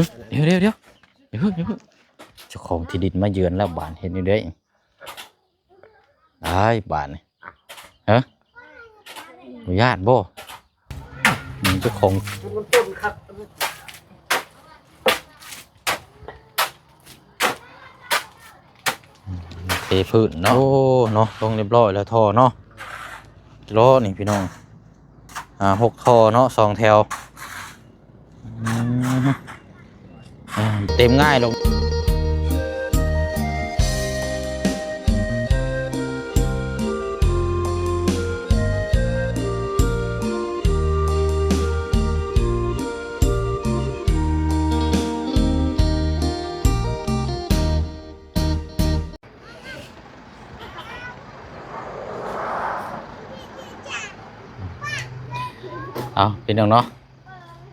ດຽວໆໆ ຢ່າເພິ່ງ ຢ່າເພິ່ງ ເຈົ້າຂອງທີ່ດິນມາເຢືອນແລ້ວ ບາດເຮັດແນວໃດ ອ້າຍ ບາດນີ້ ຮະ ບໍ່ຢ້ານບໍ່? ອືມ ເຈົ້າຂອງ ມັນຕົ້ນຄັກ ເທພື້ນເນາະ ໂອ້ ເນາະ ລົງຮຽບຮ້ອຍແລ້ວທໍ່ເນາະ ລໍ້ນີ້ພີ່ນ້ອງ ອ່າ ຫົກທໍ່ເນາະ ສອງແຖວ ອືມ ອ່າ ເຕັມງ່າຍລົງ. ເອົາ ພີ່ນ້ອງເນາະ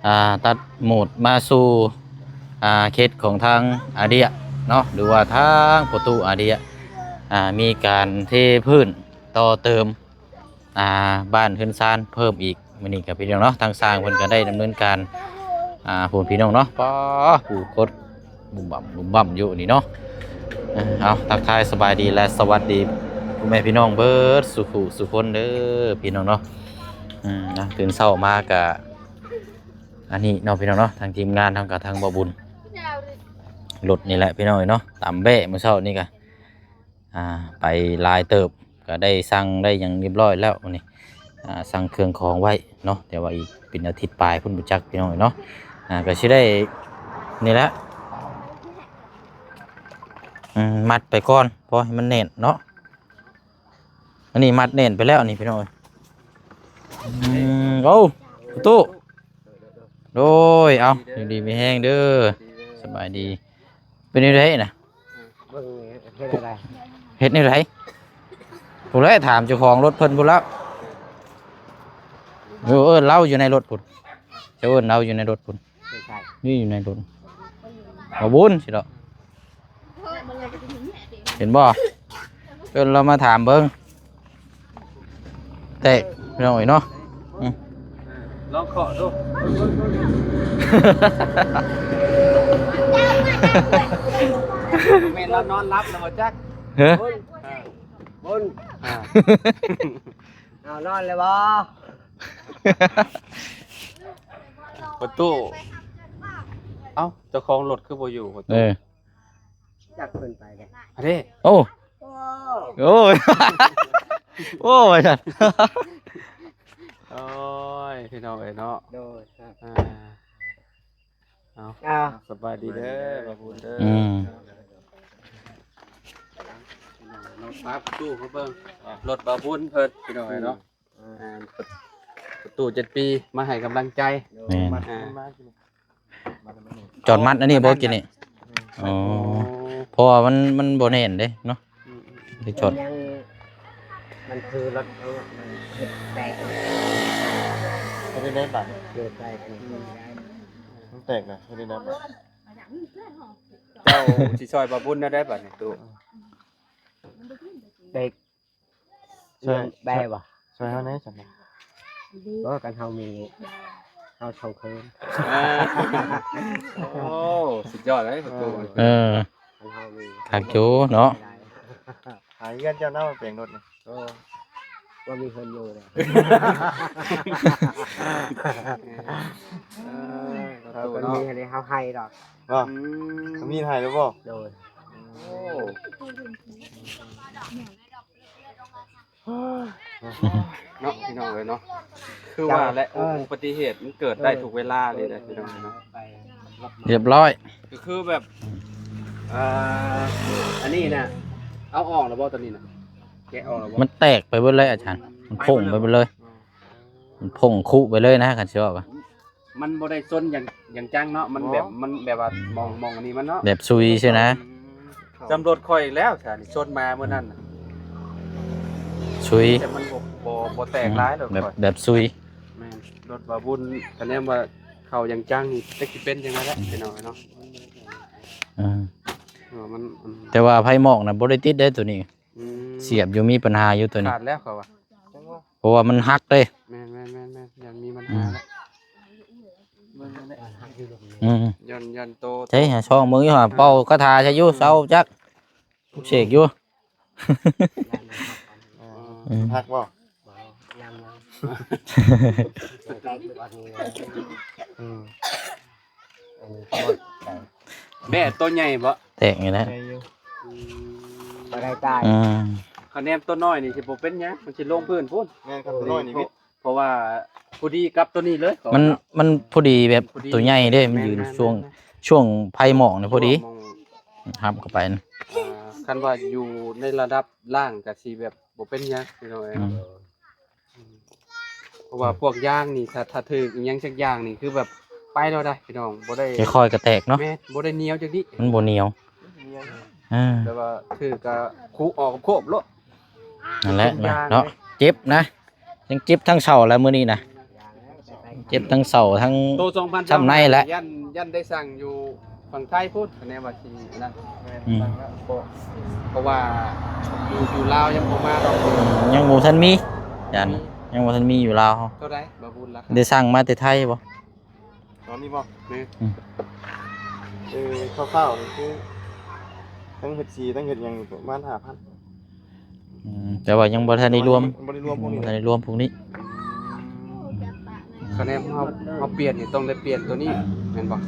ອ່າ ຕັດໝູດມາສູ່ ອ່າ ເຂດຂອງທາງອາເດຍເນາະ ຫຼືວ່າທາງປະຕູອາເດຍ ອ່າ ມີການເທພື້ນຕໍ່ເຕີມ ອ່າ ບ້ານເຮືອນຊານເພີ່ມອີກ. ມື້ນີ້ກໍພີ່ນ້ອງເນາະ ທາງຊ່າງເພິ່ນກໍໄດ້ດຳເນີນການ ອ່າ ພຸ້ນພີ່ນ້ອງເນາະ ປ້າ ຜູ້ຄົດບຸ້ມບັ້ມບຸ້ມບັ້ມຢູ່ນີ້ເນາະ. ເອົາ ທັກທາຍສະບາຍດີ ແລະ ສະຫວັດດີພໍ່ແມ່ພີ່ນ້ອງເບິດສູ່ຜູ້ສູ່ຄົນເດີພີ່ນ້ອງເນາະ. ອືມ ນະ ຕື່ນເຊົ້າມາກະ ອັນນີ້ເນາະພີ່ນ້ອງເນາະ ທາງທີມງານເຮົາກະທາງບໍ່ບຸນ ລົດນີ້ແຫຼະພີ່ນ້ອງເອີຍເນາະ ຕາມແບ້ມື້ເຊົ້ານີ້ກະ ອ່າ ໄປຫຼາຍເຕີບ ກະໄດ້ສັ່ງໄດ້ຫຍັງຮຽບຮ້ອຍແລ້ວນີ້ ອ່າ ສັ່ງເຄື່ອງຂອງໄວ້ເນາະ ແຕ່ວ່າອີກເປັນອາທິດປາຍພຸ້ນບໍ່ຈັກພີ່ນ້ອງເອີຍເນາະ. ອ່າ ກະຊິໄດ້ນີ້ແຫຼະ ອືມ ມັດໄປກ່ອນ ພໍໃຫ້ມັນແໜ້ນເນາະ. ອັນນີ້ມັດແໜ້ນໄປແລ້ວນີ້ພີ່ນ້ອງເອີຍ. ອືມ ໂອ້ ປະຕູ ໂດຍ ເອົາ ຢູ່ດີມີແຮງເດີ ສະບາຍດີ. ເປັນແນວໃດນະ? ເບິ່ງເຮັດແນວໃດ ເຮັດແນວໃດ? ຜູ້ໃດຖາມເຈົ້າຂອງລົດເພິ່ນພຸ້ນລະ. ເອີ ເອີ້ນລາວຢູ່ໃນລົດພຸ້ນ ເຈົ້າເອີ້ນລາວຢູ່ໃນລົດພຸ້ນ. ນີ້ຢູ່ໃນລົດ ບໍ່ບຸນຊິດອກ ເຫັນບໍ່? ເອີ້ນລາວມາຖາມເບິ່ງ. ແຕກພີ່ນ້ອງເອີຍເນາະ. ອືມ ລອງເຄາະດູ ແມ່ນລາວນອນຫຼັບແລ້ວບໍ່ຈັກ. ເຮີ ບຸນ ບຸນ ອ່າ ເອົານອນແລ້ວບໍ່? ປະຕູ ເອົ້າ ເຈົ້າຂອງລົດຄືບໍ່ຢູ່ປະຕູ? ເອີ ຈັກເພິ່ນໄປແລ້ວ ອັນນີ້ ໂອ້ ໂອ້ ໂອ້ຍ ໂອ້ຍ ພີ່ນ້ອງເອີຍເນາະ. ໂດຍ ອ່າ ເອົາ ອ່າ ສະບາຍດີເດີ ສະບາຍດີເດີ ບ່າວບຸນເດີ. ອືມ ລອງພາປະຕູມາເບິ່ງ ອ່າ ລົດບ່າວບຸນເພິ່ນ ພີ່ນ້ອງເອີຍເນາະ. ອ່າ ປະຕູເຈັດປີ ມາໃຫ້ກຳລັງໃຈ. ແມ່ນ ອ່າ ຈອດມັດອັນນີ້ບໍ່ກີ້ນີ້? ອໍ ເພາະວ່າມັນ ມັນບໍ່ແໜ້ນເດ້ເນາະ. ອືມໆ ໄດ້ຈອດ ມັນຍັງ ມັນຄືລົດ ເອີ ມັນເຮັດແຕກ ເຮັດໄດ້ບາດນີ້ ເຮັດໄດ້ ອືມ ມັນແຕກນະ ເຮັດໄດ້ບາດ. ເຈົ້າຊິຊ່ອຍບ່າວບຸນແນວໃດບາດນີ້ຕູ້? ເດັກ ຊ່ອຍ ແບບໍ່? ຊ່ອຍເຮົາແດ່ຊັ້ນນະ. ບໍ່ ຄັນເຮົາມີ ເຮົາສົ່ງຄືນ. ໂອ້ ສຸດຍອດເລີຍປະຕູ. ເອີ ຄັນເຮົາມີ ຄັກຢູ່ເນາະ. ຫາເຮືອນເຈົ້ານຳມາແປງລົດນີ້. ໂອ້ ບໍ່ມີເຮືອນຢູ່ເລີຍ. ເອີ ປະຕູເນາະ ເຮົາມີໃຫ້ເຮົາໃຫ້ດອກ. ບໍ່ ອືມ ມີໃຫ້ແລ້ວບໍ່? ໂດຍ. ໂອ້ ເນາະ ພີ່ນ້ອງເອີຍເນາະ ຄືວ່າແຫຼະ ອຸບັດຕິເຫດມັນເກີດໄດ້ທຸກເວລາເລີຍເດີພີ່ນ້ອງເນາະ. ຮຽບຮ້ອຍ ກໍຄືແບບ ເອີ ອັນນີ້ນະ ເອົາອອກແລ້ວບໍ່? ຕົວນີ້ນະ ແກະອອກແລ້ວບໍ່? ມັນແຕກໄປເບິດເລີຍອາຈານ ມັນພົງໄປເບິດເລີຍ. ມັນພົງຄຸໄປເລີຍນະ ຄັນຊິເວົ້າກະ ມັນບໍ່ໄດ້ຊົນຢ່າງ ຢ່າງຈັງເນາະ ມັນແບບ ອໍ ມັນແບບວ່າ ອືມ ມອງ ມອງອັນນີ້ມັນເນາະ ແບບຊຸຍຊີ້ນະ. ອືມ ຈຳລົດຂ້ອຍອີກແລ້ວຊະ ຊົນມາມື້ນັ້ນນະ ຊຸຍ ແຕ່ມັນບໍ່ ບໍ່ ບໍ່ແຕກຫຼາຍ ອືມ ລົດຂ້ອຍ ແບບ ແບບຊຸຍ. ແມ່ນ ລົດບ່າວບຸນ ຄັນແນມວ່າເຂົ້າຢ່າງຈັງນີ້ ຈັກຊິເປັນຈັ່ງໃດລະ ອືມ ພີ່ນ້ອງເນາະ. ເອີ ເອີ ມັນ ມັນ ແຕ່ວ່າໄຟໝອກນະບໍ່ໄດ້ຕິດເດ້ຕົວນີ້. ອືມ ສຽບຢູ່ ມີປັນຫາຢູ່ຕົວນີ້ ຂາດແລ້ວເຂົາວ່າ ເພາະວ່າມັນຫັກເດ້. ແມ່ນໆໆໆ ຢ້ານມີບັນຫາແລ້ວ. ອືມ ເບິ່ງແລ້ວ ມັນຫັກ ອືມ ຢ້ານ ຢ້ານໂຕ ໃຊ່ຫາຊ່ອງເບິ່ງຢູ່ຫາ ເປົ່າຄາຖາໃສ່ຢູ່ ເຊົາຈັກ ເສກຢູ່ ເອີ ອືມ ຮັກບໍ່? ອືມ ແບ້ໂຕໃຫຍ່ບໍ່? ແຕກນີ້ແຫຼະ ໃຫຍ່ຢູ່ ອືມ ບໍ່ໄດ້ຕາຍ ອືມ ຄະແນນໂຕນ້ອຍນີ້ຊິບໍ່ເປັນຫຍັງ ມັນຊິລົງພື້ນພຸ້ນ ແມ່ນ ຄັນໂຕນ້ອຍນີ້ວິດ ເພາະວ່າພໍດີກັບໂຕນີ້ເລີຍ ມັນ ເນາະ ມັນພໍດີແບບ ພໍດີ ໂຕໃຫຍ່ເດ້ ມັນຢືນ ແມ່ນໆໆ ຊ່ວງ ຊ່ວງໄຟໝອກນີ້ພໍດີ ຊ່ວງໝອງ ຮັບເຂົ້າໄປ ອ່າ ຄັນວ່າຢູ່ໃນລະດັບລ່າງກະຊິແບບບໍ່ເປັນຫຍັງ ພີ່ນ້ອງເອີຍ ອືມ ເພາະວ່າພວກຢາງນີ້ ຖ້າ ຖ້າຖືກອີ່ຫຍັງຈັກຢ່າງນີ້ ຄືແບບໄປແລ້ວໄດ໋ ພີ່ນ້ອງ ບໍ່ໄດ້ ຄ່ອຍໆກະແຕກເນາະ ແມ່ນ ບໍ່ໄດ້ໜຽວຈັກນິດ ມັນບໍ່ໜຽວ ເອີ ແຕ່ວ່າຖືກກະຄຸອອກໂຄບໂລດ ນັ້ນແຫຼະເນາະ ເຈັບນະ ຍັງເຈັບທັງເສົາແຫຼະມື້ນີ້ນະ ເຈັບທັງເສົາທັງ ໂຕສອງພັນ ຊ່ຳໃນແຫຼະ ຢ້ານ ຢ້ານໄດ້ສັ່ງຢູ່ຝັ່ງໄທພຸ້ນ ຄະແນນວ່າຊິນັ້ນ ອືມ ເພາະວ່າຢູ່ ຢູ່ລາວຍັງບໍ່ມາດອກ ອືມ ຍັງບໍ່ທັນມີ ຢ້ານ ອືມ ຍັງບໍ່ທັນມີຢູ່ລາວເຮົາ ເທົ່າໃດ ບໍ່ບຸນລະ ໄດ້ສັ່ງມາແຕ່ໄທບໍ່? ຕອນນີ້ບໍ່? ແມ່ນ ອືມ ເອີ ຄ່າວໆນີ້ຄື ທັງເຮັດສີ ທັງເຮັດຫຍັງນີ້ປະມານຫ້າພັນ ອືມ ແຕ່ວ່າຍັງບໍ່ທັນໄດ້ລວມ ບໍ່ໄດ້ລວມພວກນີ້ ບໍ່ທັນໄດ້ລວມພວກນີ້ ອືມ ຄະແນນເຮົາ ເຮົາປ່ຽນນີ້ຕ້ອງໄດ້ປ່ຽນໂຕນີ້ ແມ່ນບໍ່?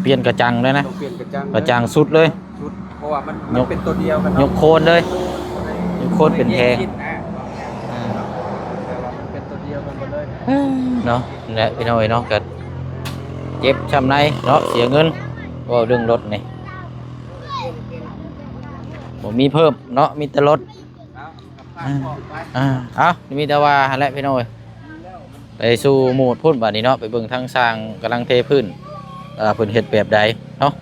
ປ່ຽນກະຈັງເລີຍນະ ຕ້ອງປ່ຽນກະຈັງ ກະຈັງສຸດເລີຍ ສຸດ ເພາະວ່າມັນ ມັນເປັນໂຕດຽວກັນເນາະ ຍົກໂຄນເລີຍ ຍົກໂຄນເປັນແພງ ອ່າ ແຕ່ວ່າມັນເປັນໂຕດຽວກັນໝົດເລີຍ ເນາະ ນີ້ແຫຼະພີ່ນ້ອງເອີຍເນາະ ກະເຈັບຊ່ຳໃນເນາະ ເສຍເງິນ ເວົ້າເລື່ອງລົດນີ້ ບໍ່ມີເພີ່ມເນາະ ມີແຕ່ລົດ ອ່າ ອ່າ ເອົາ ມີແຕ່ວ່າຫັ້ນແຫຼະພີ່ນ້ອງເອີຍ ໄປສູ່ໝູດພຸ້ນບາດນີ້ເນາະ ໄປເບິ່ງທາງຊ່າງກຳລັງເທພື້ນ ເອີ ເພິ່ນເຮັດແບບໃດເນາະ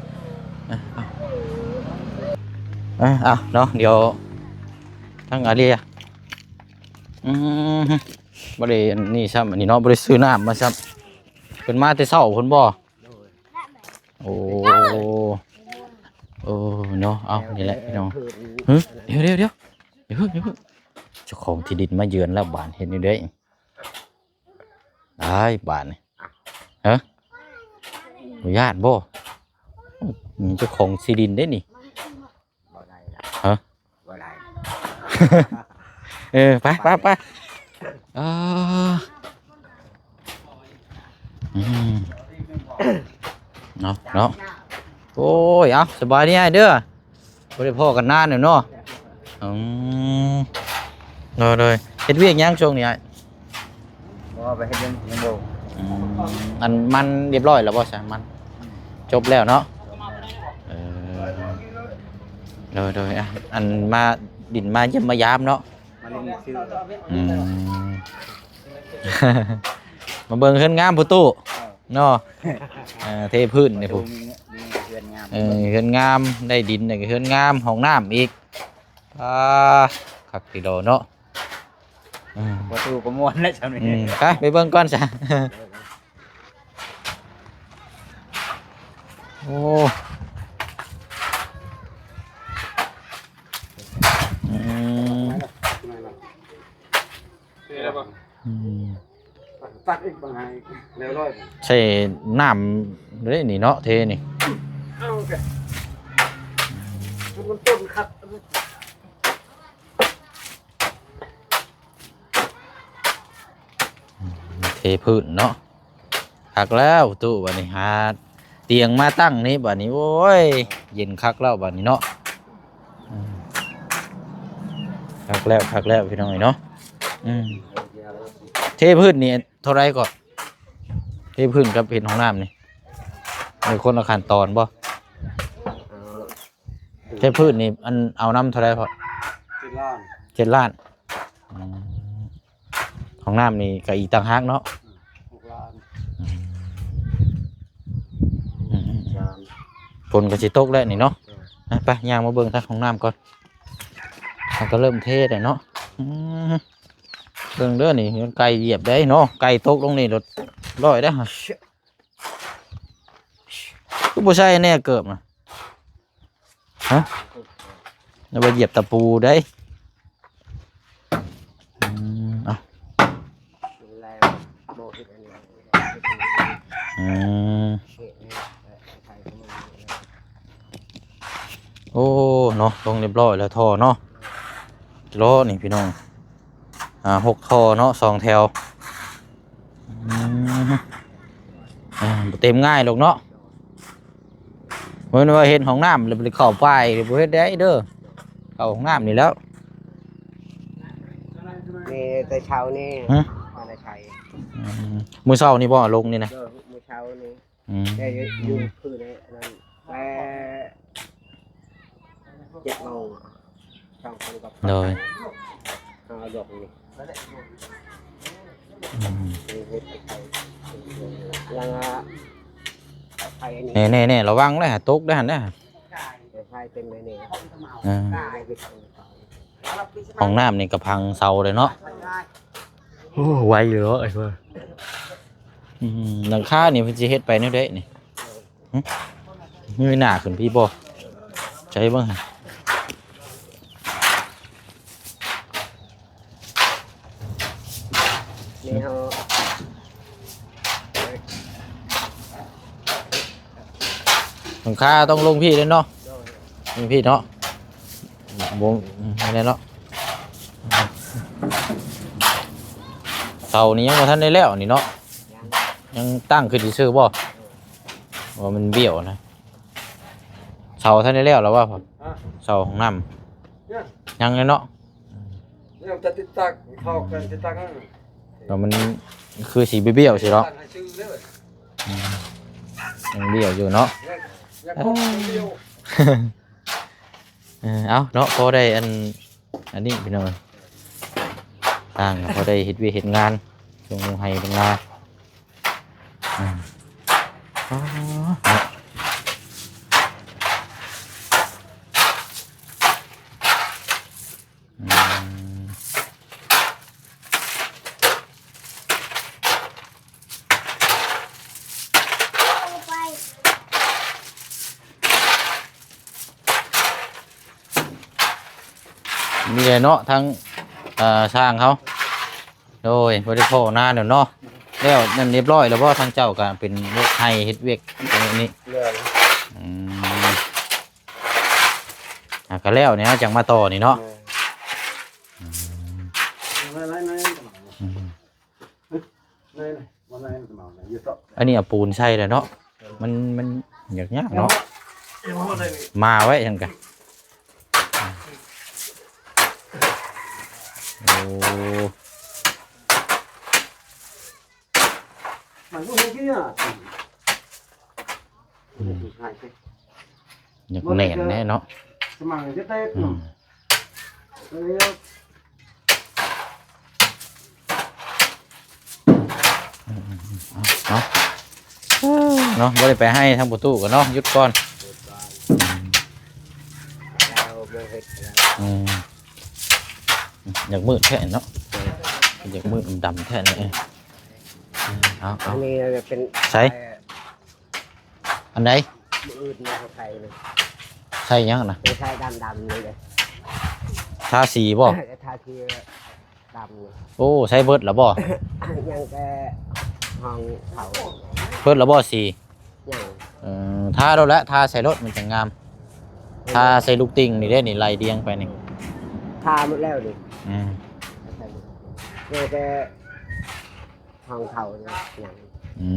ອ່າ ເອົາເນາະ ດຽວທາງອາເລຍ ອືມ ບໍ່ໄດ້ອັນນີ້ຊ້ຳ ອັນນີ້ເນາະ ບໍ່ໄດ້ຊື້ນ້ຳມາຊ້ຳ ເພິ່ນມາແຕ່ເຊົ້າພຸ້ນບໍ່? ໂອ້ ເອີ ເນາະ ເອົາ ນີ້ແຫຼະພີ່ນ້ອງ ຫື ດຽວໆໆ ຢ່າເພິ່ງ ຢ່າເພິ່ງ ເຈົ້າຂອງທີ່ດິນມາເຢືອນແລ້ວບາດ ເຮັດແນວໃດ ຕາຍບາດນີ້ ຮະ ບໍ່ຢ້ານບໍ່? ເຈົ້າຂອງທີ່ດິນເດ້ນີ້ ບໍ່ໄດ້ລະ ຮະ ບໍ່ໄດ້ ເອີ ໄປ ໄປ ໄປ ອ່າ ອືມ ເນາະ ເນາະ ໂອ້ຍ ເອົາ ສະບາຍດີອ້າຍເດີ ບໍ່ໄດ້ພໍ້ກັນນານແລ້ວເນາະ ອືມ ໂດຍ ໂດຍ ເຮັດວຽກຫຍັງຊ່ວງນີ້ອ້າຍ? ບໍ່ ໄປເຮັດຫຍັງ ຍັງບໍ່ ອືມ ອັນມັນຮຽບຮ້ອຍແລ້ວບໍ່ຊະ? ມັນ ອືມ ຈົບແລ້ວເນາະ ເອີ ໂດຍ ໂດຍ ອ່ະ ອັນມາດິນມາຢ້ຽມມາຢາມເນາະ ມາຫຼິ້ນຊື່ ອືມ ມາເບິ່ງເຮືອນງາມພຸ້ນຕູ້ ເອີ ເນາະ ເອີ ເທພື້ນນີ້ພຸ້ນ ມີເຮືອນງາມ ເອີ ເຮືອນງາມ ໄດ້ດິນນີ້ກະເຮືອນງາມ ຫ້ອງນ້ຳອີກ ອ່າ ຄັກດີດອເນາະ ອືມ ປະຕູກະມ່ວນແລ້ວຊ່ຳນີ້ ອືມ ໄປ ໄປເບິ່ງກ່ອນຊະ ໂອ້ ອືມ ອືມ ຕັດອີກບາງໃຫ້ແລ້ວຮ້ອຍ ໃສ່ນ້ຳເດ້ນີ້ເນາະ ເທນີ້ ເອົາແກ ມັນຕົ້ນຄັກ ເທພື້ນເນາະ ຄັກແລ້ວຕູ້ບາດນີ້ ຫາຕຽງມາຕັ້ງນີ້ບາດນີ້ ໂອ້ຍ ເຢັນຄັກແລ້ວບາດນີ້ເນາະ ອືມ ຄັກແລ້ວ ຄັກແລ້ວພີ່ນ້ອງເອີຍເນາະ ອືມ ເທພື້ນນີ້ເທົ່າໃດເກາະ? ເທພື້ນກັບເຮັດຫ້ອງນ້ຳນີ້ ມີຄົນລະຂັ້ນຕອນບໍ່? ເອີ ເທພື້ນນີ້ ອັນເອົານຳເທົ່າໃດພໍ່? ເຈັດລ້ານ ເຈັດລ້ານ ອືມ ຫ້ອງນ້ຳນີ້ກະອີກຕ່າງຫາກເນາະ ຫົກລ້ານ ອືມ ອືມ ຝົນກະຊິຕົກແລ້ວນີ້ເນາະ ເອີ ໄປ ຍ່າງມາເບິ່ງທາງຫ້ອງນ້ຳກ່ອນ ມັນກະເລີ່ມເທແລ້ວເນາະ ອືມ ເບິ່ງເດີນີ້ ໄກ່ຢຽບໄດ໋ເນາະ ໄກ່ຕົກລົງນີ້ໂດດ ລອຍໄດ໋ ຄືບໍ່ໃສ່ແນ່ເກີບນະ ຮະ ແລ້ວວ່າຢຽບຕະປູໄດ໋ ອືມ ເອົາ ແລ້ວບໍ່ເຮັດອັນນີ້ ອືມ ໂອ້ ເນາະ ລົງຮຽບຮ້ອຍແລ້ວທໍ່ເນາະ. ລໍ້ນີ້ພີ່ນ້ອງ ອ່າ ຫົກທໍ່ເນາະ ສອງແຖວ. ອືມ ອ່າ ບໍ່ເຕັມງ່າຍດອກເນາະ. ເພິ່ນວ່າເຮັດຫ້ອງນ້ຳແລ້ວໄປເຂົ້າປ່າອີກ ບໍ່ເຮັດໄດ້ເດີ ເຂົ້າຫ້ອງນ້ຳນີ້ແລ້ວ. ນີ້ແຕ່ເຊົ້ານີ້ ຮະ? ມາແຕ່ໄສ? ອືມ ມື້ເຊົ້ານີ້ບໍ່ລົງນີ້ນະ? ເອີ ມື້ເຊົ້ານີ້. ອືມ ແຕ່ຢູ່ ຢູ່ພື້ນນີ້ ອັນນັ້ນ ແຕ່ເຈັດໂມງ ສອງຄົນກັບ ໂດຍ ເອົາລົງນີ້. ອືມ ຍັງວ່າໄຟອັນນີ້ ແນ່ໆໆ ລະວັງເດີ ຕົກເດີຫັ້ນເດີ. ໄຟເຕັມເລີຍນີ້ ອ່າ ໄຟ ຫ້ອງນ້ຳນີ້ກະພັງເສົາເລີຍເນາະ. ໂອ້ ໄວຢູ່ເນາະ ອືມ ຫຼັງຄານີ້ເພິ່ນຊິເຮັດໄປແນວໃດນີ້? ຫຶ? ເງີຍໜ້າຂຶ້ນພີ້ບໍ່? ໃສ່ເບິ່ງຫັ້ນ. ນີ້ເຮົາ ຫຼັງຄາຕ້ອງລົງພີ້ເດ້ເນາະ. ໂດຍ ລົງພີ້ເນາະ. ບໍ່ ແມ່ນແລ້ວເນາະ. ເສົານີ້ຍັງບໍ່ທັນໄດ້ແລ້ວນີ້ເນາະ. ຍັງ ຍັງຕັ້ງຂຶ້ນຊື່ໆບໍ່? ວ່າມັນບ້ຽວນະ. ເສົາທັນໄດ້ແລ້ວລະວ່າ? ຮະ? ເສົາຫ້ອງນ້ຳ ຍັງ ຍັງເລີຍເນາະ. ຍັງຈະຕິດຕັ້ງ ເຂົ້າກັນຕິດຕັ້ງນັ້ນ ແລ້ວມັນຄືຊິບ້ຽວໆຊິເນາະ. ຕັ້ງໃຫ້ຊື່ເລີຍ. ອືມ ຍັງບ້ຽວຢູ່ເນາະ. ຍັງ ຍັງຄົງບ້ຽວ. ເອີ ເອົາເນາະ ພໍໄດ້ອັນ ອັນນີ້ພີ່ນ້ອງ ສ້າງ ພໍໄດ້ເຮັດວຽກເຮັດງານ ລົງໄຮ່ລົງນາ. ອືມ ອໍ ເນາະ ອືມ. ນີ້ແຫຼະເນາະ ທາງ ເອີ ຊ່າງເຮົາ ໂດຍ ບໍ່ໄດ້ພໍ້ນານແລ້ວເນາະ. ແລ້ວນັ້ນຮຽບຮ້ອຍແລ້ວບໍ່? ທາງເຈົ້າກະເປັນເຮັດໄຮ່ເຮັດວຽກແບບນີ້. ອືມ ອ່າ ກະແລ້ວນີ້ເຮົາຈັ່ງມາຕໍ່ນີ້ເນາະ. ອືມ ອັນນີ້ເອົາປູນໃສ່ແລ້ວເນາະ ມັນ ມັນຍາກໆເນາະ. ມາໄວ້ຈັ່ງກະ ໂອ້ ມັນບໍ່ເຮັດເວຍ ອືມ ຢາກແໜ້ນແນ່ເນາະ ສະໝັກຈະແຕກ ອືມ ເນາະ. ເອົາ ເນາະ ບໍ່ໄດ້ໄປໃຫ້ທາງປະຕູກັນເນາະ ຢຸດກ່ອນ. ອືມ ຢາກມືດແທ້ເນາະ ຢາກມືດດຳແທ້ນີ້. ເອົາ ເອົາ ອັນນີ້ເປັນ ໃສ ອັນໃດ? ມື້ອື່ນມາໃສ່ນະ ໃສ່ຫຍັງນະ? ໃສ່ດຳໆນີ້ເດ້ ທາສີບໍ່? ທາສີດຳນີ້. ໂອ້ ໃສ່ເບິດລະບໍ່? ຍັງແຕ່ຫ້ອງເຂົາ ເບິດລະບໍ່ສີ? ຍັງ. ເອີ ທາໂລດແຫຼະ ທາໃສ່ໂລດມັນຈັ່ງງາມ. ທາໃສ່ລູກຕິ່ງນີ້ເດ້ນີ້ ໄລ່ລຽງໄປນີ້ ທາໝົດແລ້ວນີ້. ອືມ ຍັງແຕ່ ຂອງເຂົາຍັງ ຍັງ. ອື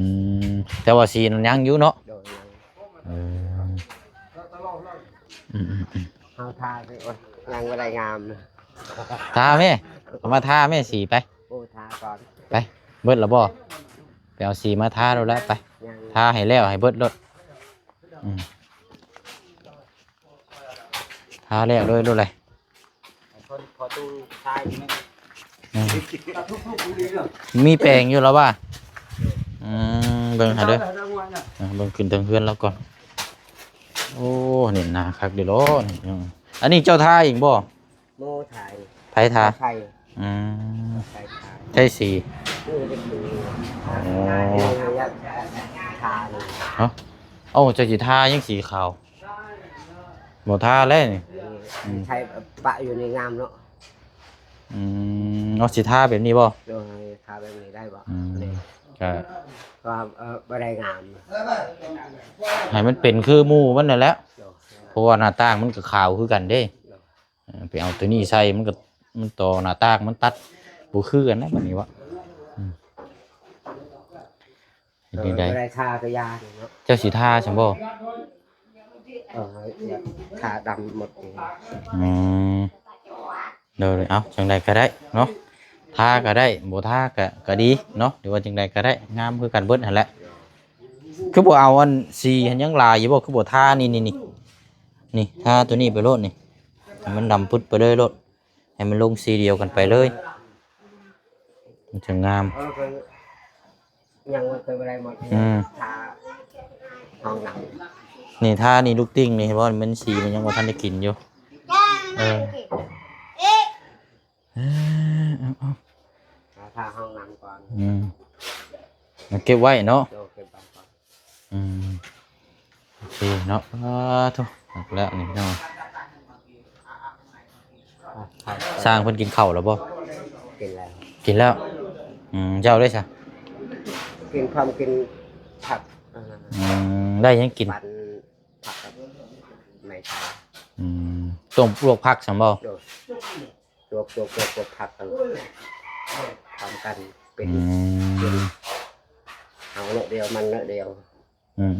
ມ ແຕ່ວ່າສີນັ້ນຍັງຢູ່ເນາະ? ໂດຍ ຍັງ. ເອີ ອືມໆໆ ເຮົາທາໄປ ໂອ້ຍ ຍັງບໍ່ໄດ້ງາມ. ທາແມ່ ເອົາມາທາແມ່ສີໄປ. ໂອ້ ທາກ່ອນ ໄປ. ເບິດລະບໍ່? ໄປເອົາສີມາທາໂລດລະ ໄປ. ຍັງ ທາໃຫ້ແລ້ວໃຫ້ເບິດໂລດ. ອືມ ທາແລ້ວເລີຍໂລດເລີຍ. ອືມ ມີແປງຢູ່ລະວ່າ? ອືມ ເບິ່ງຫາເດີ ເບິ່ງຂຶ້ນເທິງເຮືອນລາວກ່ອນ. ໂອ້ ເໜັນໜາຄັກເດ້ເນາະນີ້. ອັນນີ້ເຈົ້າທາເອງບໍ່? ໂມທາ. ໃຜທາ? ໃຜ? ອືມ ໃຜທາ? ໃຜສີ? ໂອ້ ເອົ້າ ເຈົ້າຊິທາຫຍັງສີຂາວ? ບໍ່ທາແລ້ວນີ້. ອືມ ໃຊ້ປະຢູ່ໃນງາມເນາະ. ອືມ ເອົາ ຊິທາແບບນີ້ບໍ່? ໂດຍ ທາແບບນີ້ໄດ້ບໍ່? ອືມ ກະ ກໍ ເອີ ບໍ່ໄດ້ງາມ ໃຫ້ມັນເປັນຄືໝູ່ມັນນັ້ນແຫຼະ. ໂດຍ ເພາະວ່າໜ້າຕ່າງມັນກໍຂາວຄືກັນເດ້. ໂດຍ ເອີ ໄປເອົາຕົວນີ້ໃສ່ ມັນກໍ ມັນຕໍ່ໜ້າຕ່າງມັນຕັດບໍ່ຄືກັນນະ ບັດນີ້ວະ. ອືມ ເຮັດຈັ່ງໃດ? ເອີ ບໍ່ໄດ້ທາກໍຢາເນາະ. ເຈົ້າຊິທາຊັ້ນບໍ່? ເອີ ຢາກທາດຳໝົດເອງ. ອືມ ໂດຍ ເອົາ ຈັ່ງໃດກໍໄດ້ເນາະ ທາກໍໄດ້ ບໍ່ທາກໍ ກໍດີເນາະ ຫຼືວ່າຈັ່ງໃດກໍໄດ້ ງາມຄືກັນເບິດຫັ້ນແຫຼະ. ຄືບໍ່ເອົາອັນສີຫັ້ນຍັງຫຼາຍຢູ່ບໍ່? ຄືບໍ່ທາ ນີ້ ນີ້ ນີ້ ນີ້ ທາຕົວນີ້ໄປໂລດນີ້ ໃຫ້ມັນດຳປຶດໄປເລີຍໂລດ ໃຫ້ມັນລົງສີດຽວກັນໄປເລີຍ ມັນຈະງາມ. ເອີ ກໍຍັງບໍ່ເຄີຍໄດ້ໝົດ. ອືມ ທາຫ້ອງນ້ຳ ນີ້ ທານີ້ລູກຕິ່ງນີ້ ເຫັນບໍ່? ມັນສີມັນຍັງບໍ່ທັນໄດ້ກິນຢູ່. ເອີ ເອີ ເອົາ ເອົາ ຫາທາຫ້ອງນ້ຳກ່ອນ. ອືມ ເກັບໄວ້ເນາະ. ໂດຍ ເກັບໄວ້ກ່ອນ. ອືມ ໂອເຄເນາະ. ສາທຸ ແລ້ວນີ້ພີ່ນ້ອງ ຊ່າງເພິ່ນກິນເຂົ້າແລ້ວບໍ່? ກິນແລ້ວ ກິນແລ້ວ. ອືມ ເຈົ້າເດ້ຊະ? ກິນພ້ອມກິນຜັກ. ອືມ ໄດ້ຫຍັງກິນ? ປັນຜັກກັບໄມ້ໄຜ່. ອືມ ຕົ້ມລວກຜັກຊັ້ນບໍ່? ໂດຍ ລວກ ລວກ ລວກ ລວກຜັກກັນ ພ້ອມກັນເປັນ. ອືມ ເປັນ ເອົາໜ້ອຍດຽວ ມັນໜ້ອຍດຽວ. ອືມ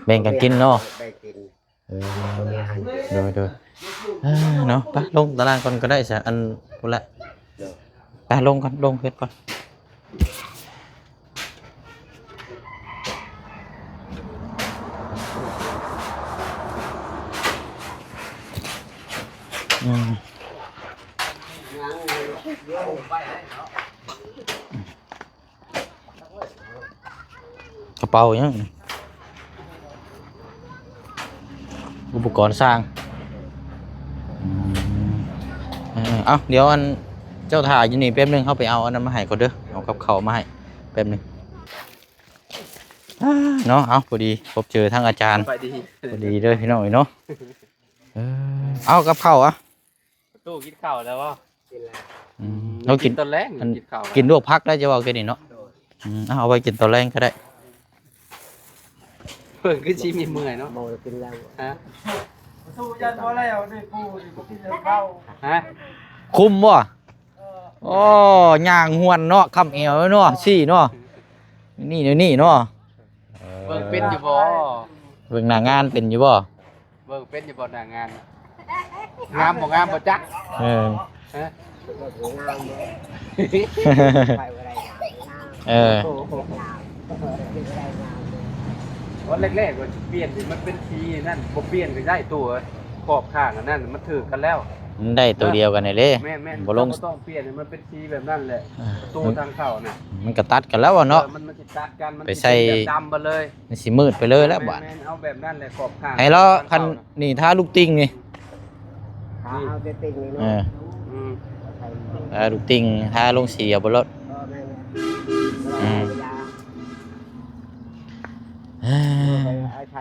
ໆ ແບ່ງກັນກິນເນາະ. ແບ່ງກິນ. ເອີ ໂດຍໆ ເອີ ເນາະ ໄປລົງຕາລາງກ່ອນກໍໄດ້ຊະ ອັນພຸ້ນລະ. ໂດຍ ໄປລົງກ່ອນ ລົງເຮັດກ່ອນ. ອືມ ກະເປົາຫຍັງ? ອຸປະກອນຊ່າງ. ອືມ ເອີ ເອົາ ດຽວອັນ ເຈົ້າຖ້າຢູ່ນີ້ແປັບໜຶ່ງ ເຮົາໄປເອົາອັນນັ້ນມາໃຫ້ກ່ອນເດີ ເອົາກັບເຂົ້າມາໃຫ້ແປັບໜຶ່ງ. ອາ ເນາະ ເອົາ ພໍດີພົບເຈີທາງອາຈານ. ສະບາຍດີ ພໍດີເດີພີ່ນ້ອງເອີຍເນາະ. ເອີ ເອົາ ກັບເຂົ້າອະ. ປະຕູກິນເຂົ້າແລ້ວບໍ່? ກິນແລ້ວ. ອືມ ເຮົາກິນ ກິນຕອນແລງ ອັນ ກິນເຂົ້າ ກິນລວກຜັກໄດ້ ຈະເວົ້າແຄ່ນີ້ເນາະ. ໂດຍ ອືມ ເອົາ ເອົາໄວ້ກິນຕອນແລງກໍໄດ້. ເພິ່ນຄືຊິມີເມື່ອຍເນາະ. ບໍ່ກິນແລ້ວ. ຮະ? ປະຕູຢ້ານບໍ່ແລ້ວນີ້ ປູນີ້ບໍ່ກິນເຂົ້າ. ຮະ? ຄຸມບໍ່? ເອີ ໂອ້ ຍ່າງຫວນເນາະ ຄ້ຳແອວເນາະ ຊີ້ເນາະ ນີ້ ແນວນີ້ເນາະ. ເອີ ເບິ່ງເປັນຢູ່ບໍ່? ເບິ່ງໜ້າງານເປັນຢູ່ບໍ່? ເບິ່ງເປັນຢູ່ບໍ່ໜ້າງານ? ງາມບໍ່ງາມບໍ່ຈັກ. ເອີ ຮະ? ເອີ ໂອ້ໂຫ ຕອນແລກໆ ວ່າຊິປ່ຽນນີ້ ມັນເປັນສີນັ້ນ ບໍ່ປ່ຽນກໍໄດ້ໂຕ ຂອບຂ້າງອັນນັ້ນມັນຖືກກັນແລ້ວ ມັນໄດ້ໂຕດຽວກັນນີ້ເດ້. ແມ່ນໆ ບໍ່ລົງ ບໍ່ຕ້ອງປ່ຽນໃຫ້ມັນເປັນສີແບບນັ້ນແຫຼະ. ເອີ ປະຕູທາງເຂົ້ານະ ມັນກໍຕັດກັນແລ້ວເນາະ. ເອີ ມັນ ມັນຊິຕັດກັນ ມັນ ໄປໃສ່ ຊິເປັນແບບດຳໄປເລີຍ. ມັນຊິມືດໄປເລີຍແລ້ວບາດ. ແມ່ນໆ ເອົາແບບນັ້ນແຫຼະ ຂອບຂ້າງ. ໃຫ້ລາວ ຄັນນີ້ ທາລູກຕິ່ງນີ້ ທາເອົາແຕ່ຕິ່ງນີ້ເນາະ. ເອີ ອືມ ເອີ ລູກຕິ່ງ ທາລົງສີເອົາເບິດໂລດ. ເອີ ແມ່ນໆ ອືມ ເອົາໄປ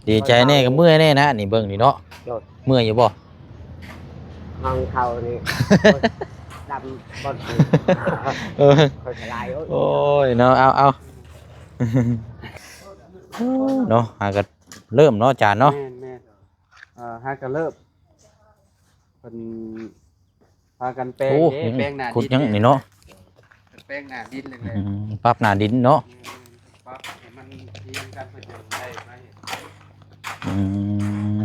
ເອີ ດີໃຈແນ່ກໍເມື່ອຍແນ່ນະ ນີ້ເບິ່ງນີ້ເນາະ. ໂດຍ ເມື່ອຍຢູ່ບໍ່? ຮອງເຂົານີ້ ດຳບໍ່ຖືກ. ເອີ ຂ້ອຍກະຫຼາຍ. ໂອ້ຍ ໂອ້ຍເນາະ ເອົາ ເອົາ ເນາະ ຫາກະເລີ່ມເນາະ ອາຈານເນາະ. ແມ່ນໆ ເອີ ຫາກະເລີ່ມ ເພິ່ນ ພາກັນແປງ ໂອ້ ເດ້ ຍັງ ແປງໜ້າ ຂຸດ ດິນ ຍັງນີ້ເນາະ. ເພິ່ນແປງໜ້າດິນແລ້ວ ອືມ ປັບໜ້າດິນເນາະ. ແມ່ນໆ ປັບໃຫ້ມັນຮຽງກັນ ເພິ່ນຈັ່ງໄດ້ມາເຮັດ. ອືມ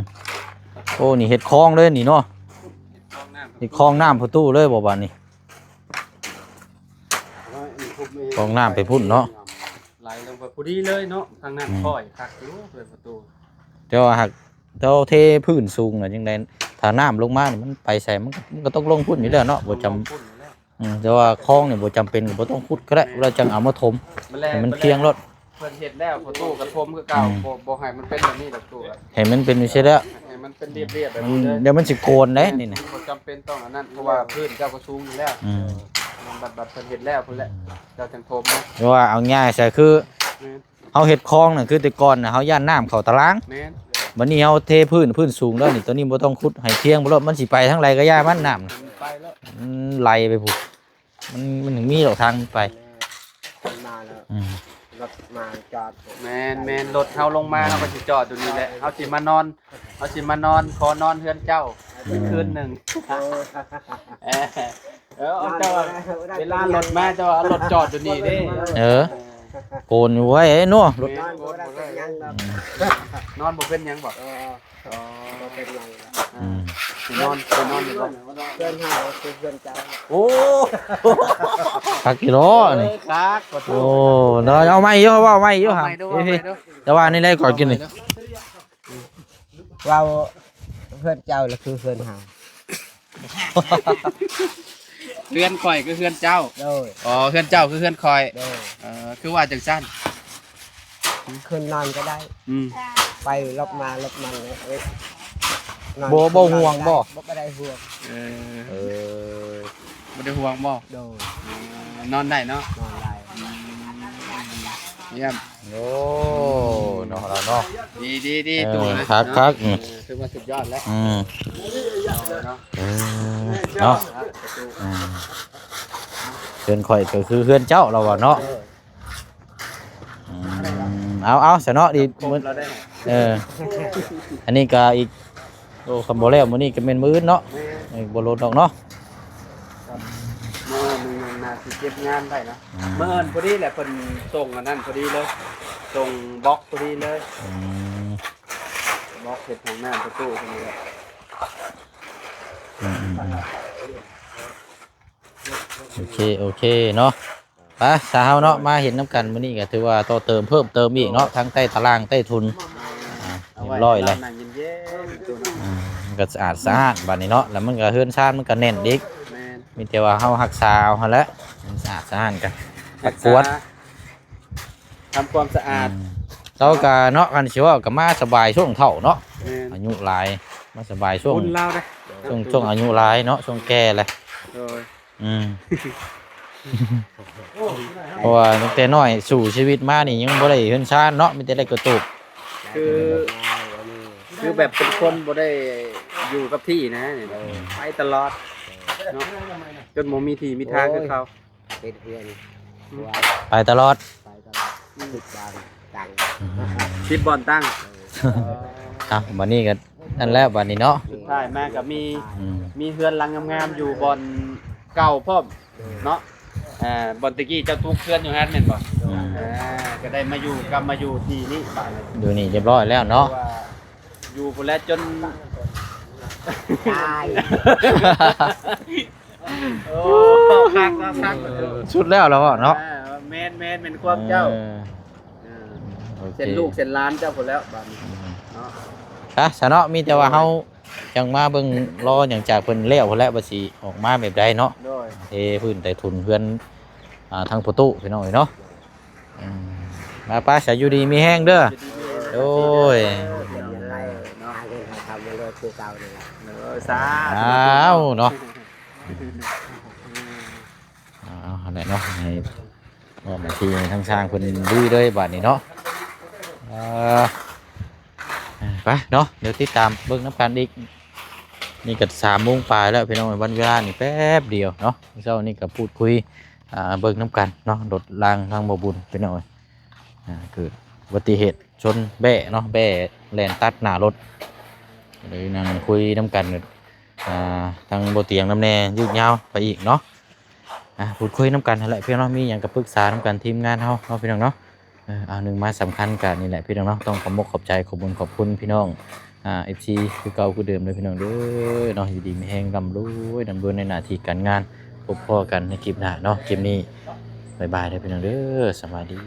ໂອ້ ນີ້ເຮັດຄອງເລີຍນີ້ເນາະ. ເຮັດຄອງນ້ຳ ເຮັດຄອງນ້ຳປະຕູເລີຍບໍ່ບາດນີ້? ຄອງນ້ຳໄປພຸ້ນເນາະ ໄຫຼລົງໄປພໍດີເລີຍເນາະ. ທາງນັ້ນ ອືມ ຄ່ອຍຄັກຢູ່ເປີດປະຕູ ແຕ່ວ່າຫາກ ເຈົ້າເທພື້ນສູງນະ ຈັ່ງໃດ ຖ້ານ້ຳລົງມານີ້ ມັນໄປໃສ ມັນ ມັນກໍຕ້ອງລົງພຸ້ນຢູ່ແລ້ວເນາະ ບໍ່ຈຳ ຕ້ອງລົງພຸ້ນຢູ່ແລ້ວ. ອືມ ແຕ່ວ່າຄອງນີ້ບໍ່ຈຳເປັນ ກໍບໍ່ຕ້ອງຂຸດກໍໄດ້ ແມ່ນ ເວລາຈັ່ງເອົາມາຖົມ ແມ່ນ ໃຫ້ມັນພຽງໂລດ. ເພິ່ນເຮັດແລ້ວປະຕູກໍຖົມຄືເກົ່າ. ອືມ ບໍ່ ບໍ່ໃຫ້ມັນເປັນແບບນີ້ດອກ ປະຕູ ໃຫ້ມັນເປັນຈັ່ງຊີ້ແຫຼະ ໃຫ້ມັນເປັນລຽບໆແບບນີ້ເລີຍ. ອືມ ດຽວມັນຊິໂກນເດ້ນີ້ນະ. ບໍ່ຈຳເປັນຕ້ອງອັນນັ້ນ ເພາະວ່າພື້ນເຈົ້າກໍສູງຢູ່ແລ້ວ. ອືມ ມັນບັດ ບັດເພິ່ນເຮັດແລ້ວພຸ້ນແຫຼະ ອືມ ເຈົ້າຈັ່ງຖົມເນາະ. ແຕ່ວ່າເອົາງ່າຍໃສ່ຄື ແມ່ນ ເຮົາເຮັດຄອງນະ ຄືແຕ່ກ່ອນນະ ເຮົາຢ້ານນ້ຳເຂົ້າຕາລາງ. ແມ່ນ ບັດນີ້ເຮົາເທພື້ນ ພື້ນສູງແລ້ວນີ້ ຕົວນີ້ບໍ່ຕ້ອງຂຸດ ໃຫ້ພຽງໄປໂລດ ມັນຊິໄປທາງໃດກໍຢ່າມັນ ນ້ຳນະ ມັນໄປແລ້ວ ມັນໄຫຼໄປພຸ້ນ ມັນ ມັນເຖິງມີດອກທາງມັນໄປ. ມັນມາແລ້ວ ອືມ ລົດມາຈອດ ແມ່ນໆ ລົດເຮົາລົງມາ ເຮົາກໍຊິຈອດຢູ່ນີ້ແຫຼະ ເຮົາຊິມານອນ ເຮົາຊິມານອນ ຂໍນອນເຮືອນເຈົ້າອີກຄືນໜຶ່ງ. ເອີ ເອີ ເຈົ້າວ່າເວລາລົດມາ ເຈົ້າວ່າເອົາລົດຈອດຢູ່ນີ້ເດ້. ເອີ ໂກນຢູ່ເວີຍເນາະ ລົດ ນອນບໍ່ໄດ້ເປັນຫຍັງດອກ ນອນບໍ່ເປັນຫຍັງບໍ? ເອີ ອໍ ບໍ່ເປັນຫຍັງ. ອືມ ຊິນອນ ຊິນອນຢູ່ບໍ່? ເຮືອນເຮົາຄືເຮືອນເຈົ້າ. ໂອ້ ຄັກອີ່ຫຼີນີ້. ເອີ ຄັກ ໂອ້ ເນາະ ເອົາໃໝ່ຢູ່ ເວົ້າໃໝ່ຢູ່ ເອົາໃໝ່ດູ ເອົາໃໝ່ດູ. ແຕ່ວ່ານີ້ໄດ້ກ່ອນກິນນີ້ ເວົ້າເຮືອນເຈົ້າລະຄືເຮືອນເຮົາ. ເຮືອນຂ້ອຍຄືເຮືອນເຈົ້າ. ໂດຍ. ອໍ ເຮືອນເຈົ້າຄືເຮືອນຂ້ອຍ. ໂດຍ. ເອີ ຄືວ່າຈັ່ງຊັ້ນ? ຄືນນອນກໍໄດ້. ອືມ ໄປລົບມາລົບມາ ເອີຍ ນອນ ບໍ່ ບໍ່ຫ່ວງບໍ່? ບໍ່ ບໍ່ໄດ້ຫ່ວງ. ເອີ ເອີ ບໍ່ໄດ້ຫ່ວງບໍ່? ໂດຍ. ເອີ ນອນໄດ້ເນາະ? ນອນໄດ້. ອືມ ຢ້ຽມ. ໂອ້ ເນາະ ລາວເນາະ ດີໆໆ ເອີ ຕູ້ນະ ຄັກໆ ເນາະ ອືມ ເອີ ຖືວ່າສຸດຍອດແລ້ວ. ອືມ ເນາະ ເອີ ເນາະ ອືມ ເຮືອນຂ້ອຍກໍຄືເຮືອນເຈົ້າ ລາວວ່າເນາະ. ເອີ ອືມ ເອົາໆ ຊະເນາະ ດີ ຄົບແລ້ວໄດ໋. ເອີ ອັນນີ້ກໍອີກ ໂອ້ ຄັນບໍ່ແລ້ວມື້ນີ້ກໍແມ່ນມື້ອື່ນເນາະ. ແມ່ນ. ເອີ ບໍ່ລົດດອກເນາະ. ມື້ໜຶ່ງໜ້າຊິເກັບງານໄດ້ເນາະ. ອືມ ມື້ອື່ນພໍດີແຫຼະ ເພິ່ນສົ່ງອັນນັ້ນພໍດີເລີຍ ສົ່ງບລັອກພໍດີເລີຍ. ອືມ ບລັອກເຮັດຫ້ອງນ້ຳປະຕູພຸ້ນແຫຼະ. ອືມໆໆ ໂອເຄ ໂອເຄເນາະ. ໄປຊະເຮົາເນາະ ມາເຮັດນຳກັນມື້ນີ້ກໍຖືວ່າຕໍ່ເຕີມເພີ່ມເຕີມອີກເນາະ ທັງໃຕ້ຕາລາງໃຕ້ທຸນ ອ່າ ຮຽບຮ້ອຍແລ້ວ. ອ່າ ມັນກໍສະອາດສະອ້ານບາດນີ້ເນາະ ແລ້ວມັນກໍເຮືອນຊານມັນກໍແໜ້ນອີກ. ແມ່ນ. ມີແຕ່ວ່າເຮົາຮັກສາເອົາຫັ້ນແຫຼະ ມັນສະອາດສະອ້ານກັນ ຮັກສາ ກວດ ທຳຄວາມສະອາດ. ອືມ ເຈົ້າກໍເນາະ ຄັນຊິເວົ້າກໍມາສະບາຍຊ່ວງເຖົ້າເນາະ. ແມ່ນ. ອາຍຸຫຼາຍ ມາສະບາຍຊ່ວງ ບຸນລາວເດ້ ຊ່ວງ ຊ່ວງອາຍຸຫຼາຍເນາະ ຊ່ວງແກ່ແຫຼະ. ໂດຍ. ອືມ ເພາະວ່າຕັ້ງແຕ່ນ້ອຍສູ້ຊີວິດມານີ້ຍັງບໍ່ໄດ້ເຮືອນຊານເນາະ ມີແຕ່ໄດ້ກະຕູບ. ຄື ຄືແບບເປັນຄົນບໍ່ໄດ້ຢູ່ກັບທີ່ນະ ໄປຕະຫຼອດເນາະ ຈົນບໍ່ມີທີ່ມີທາງຄືເຂົາ. ເຮັດເຮືອນ ອືມ ໄປຕະຫຼອດ ໄປຕະຫຼອດ ອືມ ສິບບ່ອນຕັ້ງ ອືມ ສິບບ່ອນຕັ້ງ. ເອີ ອ່ະ ບັດນີ້ກໍນັ້ນແຫຼະ ບັດນີ້ເນາະ ສຸດທ້າຍມາກໍມີ ອືມ ມີເຮືອນຫຼັງງາມໆຢູ່ບ່ອນເກົ່າພ້ອມເນາະ. ເອີ ບ່ອນແຕ່ກີ້ເຈົ້າປຸກເຮືອນຢູ່ຫັ້ນແມ່ນບໍ່? ອືມ ເອີ ກໍໄດ້ມາຢູ່ ກັບມາຢູ່ທີ່ນີ້ບາດນີ້ ຢູ່ນີ້ຮຽບຮ້ອຍແລ້ວເນາະ. ເພາະວ່າຢູ່ພຸ້ນແຫຼະຈົນຕາຍ. ໂອ້ ຄັກເນາະ ຄັກ ເອີ ສຸດແລ້ວລະເນາະ. ເອີ ແມ່ນໆ ແມ່ນຄວາມເຈົ້າ. ເອີ ເອີ ໂອເຄ ເຊັ່ນລູກເຊັ່ນຫຼານເຈົ້າພຸ້ນແລ້ວບາດນີ້ ອືມ ເນາະ. ຊະ ຊະເນາະ ມີແຕ່ວ່າເຮົາ ໂດຍ ຈັ່ງມາເບິ່ງລໍຫຍັງຈາກເພິ່ນແລ້ວພຸ້ນແຫຼະ ວ່າຊິອອກມາແບບໃດເນາະ. ໂດຍ. ເທພື້ນໄຕ້ທຸນເຮືອນ ອ່າ ທາງພໍ່ຕູ້ພີ່ນ້ອງເອີຍເນາະ. ອືມ ມາ ໄປຊະ ຢູ່ດີມີແຮງເດີ. ຢູ່ດີມີແຮງ ໂດຍ ເປັນຈັ່ງໃດເນາະ ຫາເງິນຫາຄຳມາເລີຍຄືເກົ່ານີ້ແຫຼະ. ໂດຍ ສາທຸ ອ້າວເນາະ. ເອົາ ເອົາ ຫັ້ນແຫຼະເນາະ ໃຫ້ມອບໜ້າທີ່ໃຫ້ທາງຊ່າງເພິ່ນລຸຍເລີຍບາດນີ້ເນາະ. ເອີ ໄປເນາະ ດຽວຕິດຕາມເບິ່ງນຳກັນອີກ. ນີ້ກໍສາມໂມງປາຍແລ້ວພີ່ນ້ອງເອີຍ ວັນເວລານີ້ແປັບດຽວເນາະ. ເຊົ້ານີ້ກໍພູດຄຸຍ ອ່າ ເບິ່ງນຳກັນເນາະ ລົດລາງທາງບໍ່ບຸນພີ່ນ້ອງເອີຍ ອ່າ ເກີດອຸບັດຕິເຫດຊົນແບ້ເນາະ ແບ້ແລ່ນຕັດໜ້າລົດ ກໍເລີຍນັ່ງຄຸຍນຳກັນ ອ່າ ທາງບໍ່ຕຽງນຳແດ່ ຍືດຍາວໄປອີກເນາະ. ອ່າ ພູດຄຸຍນຳກັນຫັ້ນແຫຼະພີ່ນ້ອງ ມີຫຍັງກໍປຶກສານຳກັນທີມງານເຮົາເນາະ ພີ່ນ້ອງເນາະ. ເອີ ອັນໜຶ່ງມາສຳຄັນກໍນີ້ແຫຼະພີ່ນ້ອງເນາະ ຕ້ອງຂອບມົກຂອບໃຈ ຂອບບຸນຂອບຄຸນພີ່ນ້ອງ ອ່າ ເອັຟຊີ ຄືເກົ່າຄືເດີມເດີພີ່ນ້ອງເດີເນາະ. ຢູ່ດີມີແຮງ ລ່ຳລວຍ ລ່ຳລວຍໃນໜ້າທີ່ການງານ ພົບພໍ້ກັນໃນຄລິບໜ້າເນາະ. ຄລິບນີ້ບາຍບາຍເດີພີ່ນ້ອງເດີ ສະບາຍດີ.